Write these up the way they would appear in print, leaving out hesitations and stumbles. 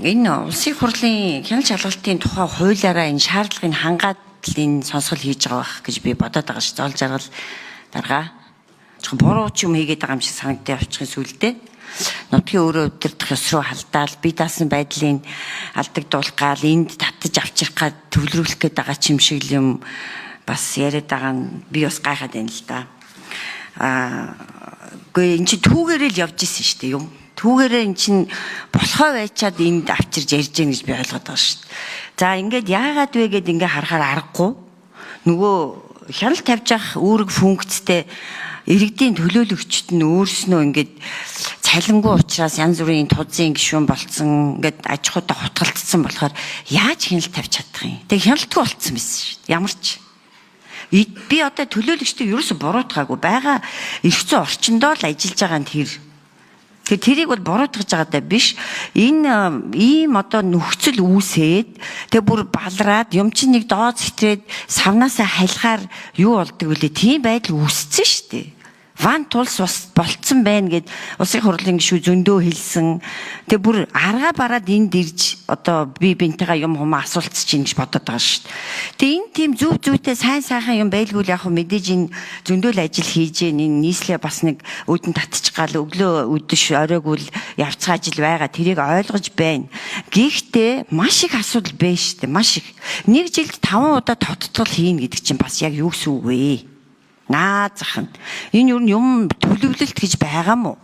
Энэ улсын хурлын хяналт шалгалтын тухай хуулиараа энэ шаардлагыг хангаад л энэ сонсгол хийж байгаа байх гэж би бодоод байгаа ш. Зол жаргал даргаа. Жохон буруу ч юм хийгээд байгаа юм шиг санагдаа явчихын сүлдээ. Нутгийн өөрөө удирдах ёс руу халдаал бие даасан байдлыг алдагдуулах гал энд татаж авчрах гад төвлөрүүлэх гээд байгаа ч юм шиг л юм бас яриад байгаа нь би бас гайхаад байна л да. Аа үгүй эн чинь түүгээрээ л явж исэн шүү дээ юм. Түүгээрээ эн чинь болохоо байчаад энд авчирж ярьж гин гэж би ойлгоод байгаа шүү дээ. За ингээд яагаад вэ гэд ингээ харахаар аргагүй. Нөгөө хяналт тавьж явах үүрэг функцтэй иргэдийн төлөөлөгчд нь өөрснөө ингээд цалингүй учраас янз бүрийн тузын гишүүн болцсон, ингээд аж ахуйтай хутгалтцсан болохоор яаж хяналт тавьж чадах юм. Тэг хяналтгүй болцсон байсан шүү дээ. Ямар ч би одоо төлөөлөгчдийг ерөөсө буруутгаагүй, байгаа эрх зүйн орчиндоо л ажиллаж байгаа нь тэр. Тэгэхээр тэрийг бол буруутгаж байгаатай биш. Энэ ийм одоо нөхцөл үүсээд тэг бүр балраад юм чинь нэг доод сэтрээд савнаасаа халихаар юу болдог вүлээ, тийм байдал үүссэн шүү дээ. Ван тулс бас болцсон байна гэд улсын хурлын гишүү зөндөө хэлсэн. Тэг бүр аргаа бараад энд ирж одоо би бинтэйгээ юм хумаа асуулцж чинь гэж бодоод байгаа шүү дээ. Тэг энэ тийм зүв зүйтэй сайн сайхан юм байлгүй л яг хөө мэдээж энэ зөндөө л ажил хийж гэн, энэ нийслээ бас нэг үүдэн татчих гал өглөө үдэш оройг үл явцгаа ажил байгаа. Тэрийг ойлгож байна. Гэхдээ маш их асуудал байна шүү дээ. Маш их. Нэг жилд 5 удаа тоттол хийнэ гэдэг чинь бас яг юу гэсэн үг вэ? Наа зах нь. Энэ юу юм төлөвлөлт гэж байгаа мó?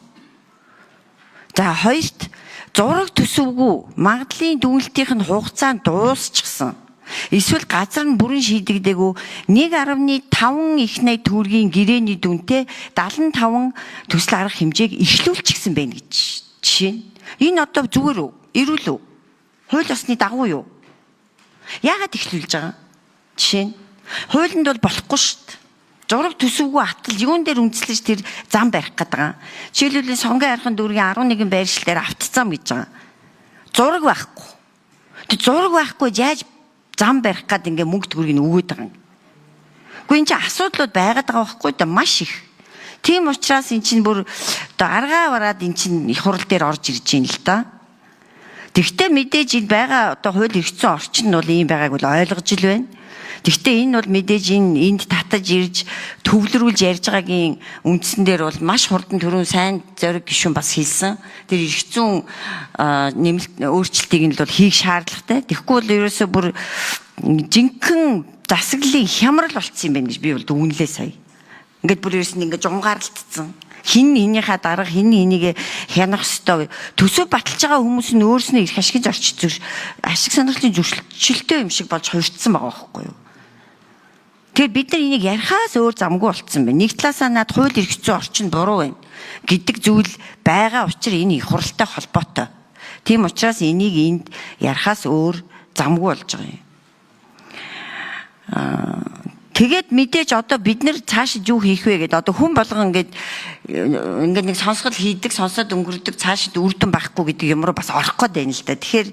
За хоёрт зураг төсөвгүй магадлалын дүгнэлтийнх нь хугацаа нь дуусчихсан. Эсвэл газар нь бүрэн шийдэгдээгүй 1.5 их 80 төгрөгийн гэрээний дүнтэй 75 төсөл арга хэмжээг эхлүүлчихсэн байна гэж жишээ нь. Энэ одоо зүгээр үү? Эрүүл үү? Хууль ёсны дагуу юу? Яагаад эхлүүлж байгаа? Жишээ нь. Хуулинд бол болохгүй шүү дээ. Зураг төсөвгүй атал юун дээр үндэслэж тэр зам барих гээд байгаа. Жишээлбэл Сонгийн архан дүүргийн 11 байршил дээр автцам гэж байгаа. Зураг байхгүй. Тэр зураг байхгүй яаж зам барих гээд ингээ мөнгө төгрөгийг өгөөд байгаа юм. Гэхдээ энэ чинь асуудлууд байгаад байгаа байхгүй да, маш их. Тийм учраас эн чинь бүр одоо аргаа бараад эн чинь их хурал дээр орж ирж байна л да. Тэгвэл мэдээж энэ байгаа одоо хууль эрх зүйн орчин нь бол ийм байгааг бол ойлгож л байна. Тэгвэл энэ бол мэдээж энэ энд татаж ирж төвлөрүүлж ярьж байгаагийн үндсэн дээр бол маш хурдан түрүүн сайн зориг гишүүн бас хэлсэн. Тэр эрх зүйн нэмэлт өөрчлөлтийг нь л бол хийх шаардлагатай. Тэгэхгүй бол ерөөсөө бүр жинхэнэ засаглалын хямрал болцсон юм байна гэж би бол дүгнэлээ сая. Ингээд бүр ерөөс нь ингээд жумгаарлтцсан. Хин хинийхээ дарга, хин хэнийг хянах ёстой. Төсөв баталж байгаа хүмүүс нь өөрснөө эрх ашигын зорч зүр ашиг сонирхлын зөрчилтэй юм шиг болж хувирцсан байгаа байхгүй юу? Тэгэхээр бид нар энийг ярихаас өөр замгүй болцсон байна. Нэг талаасаа над хууль эрх зүйн орчин буруу байна гэдэг зүйл байгаа учраас энэ их хуралтай холбоотой. Тийм учраас энийг энд ярихаас өөр замгүй болж байгаа юм. Тэгээд мэдээж одоо бид нэр цаашид юу хийх вэ гэдээ одоо хүн болгон ингээд ингээд нэг сонсгол хийдэг, сонсоод өнгөрдөг, цаашид үр дүн байхгүй гэдэг юм руу бас орох гээд байна л да. Тэгэхээр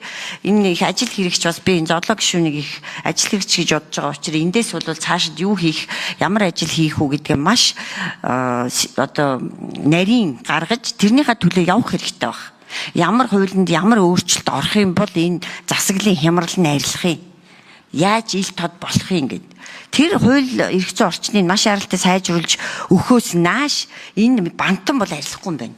энэ их ажил хэрэгч бас би энэ зоолоо гишүүнийг их ажил хэрэгч гэж бодож байгаа учраас эндээс бол цаашид юу хийх, ямар ажил хийх үү гэдгээ маш одоо нарийн гаргаж тэрнийхээ төлөө явах хэрэгтэй баг. Ямар хуулинд ямар өөрчлөлт орох юм бол энэ засаглалын хямрал нь арилах юм. Яаж ил тод болох юм гэд. Тэр хууль эрх зүйн орчныг маш аралтай сайжруулж өгөхөөс нааш энэ бантан бол арилахгүй юм байна.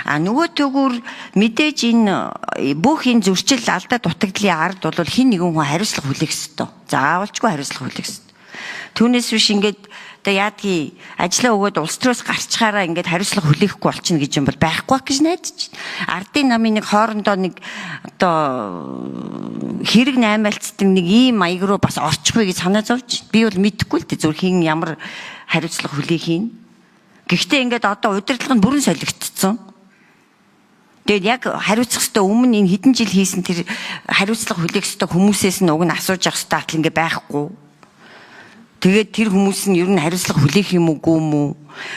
А нөгөө төгүр мэдээж энэ бүх энэ зөрчил алдаа дутагдлын ард бол хин нэгэн хүн хариуцлага хүлээх ёстой. Заавалчгүй хариуцлага хүлээх ёстой. Түүнээс биш ингээд одоо яадгийг ажлаа өгөөд улс төрөөс гарчхаараа ингээд хариуцлага хүлээхгүй болчихно гэж юм бол байхгүй гэж найдаж байна. Ардын намын нэг хоорондоо нэг одоо хэрэг наймаалцдаг нэг ийм маяг руу бас орчихгүй гэж санаа зовж. Би бол мэдэхгүй л дээ зүр хин ямар хариуцлага хүлээх юм. Гэхдээ ингээд одоо удирдлага нь бүрэн солигдсон. Тэгээд яг хариуцах хэвээр өмнө энэ хэдэн жил хийсэн тэр хариуцлага хүлээх хэвээр хүмүүсээс нь уг нь асууж явах хэвээр атал ингээ байхгүй. Тэгээд тэр хүмүүс нь ер нь хариуцлага хүлээх юм уу юм уу?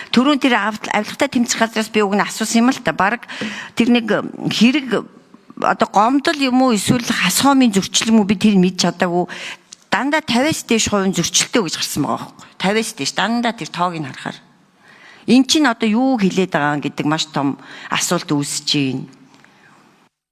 Түрүүн тэр авилгатай тэмцэх газраас би уг нь асуусан юм л та. Бараг тэр нэг хэрэг одоо гомдол юм уу эсвэл хас хоомын зөрчил юм уу би тэр мэдж чадаагүй. Дандаа 50-аас дээш хувийн зөрчилтэй гэж гарсан байгаа байхгүй. 50-аас дээш дандаа тэр тоог нь харахаар. Эн чинь одоо юу хэлээд байгаа гэдэг маш том асуулт үүсэж байна.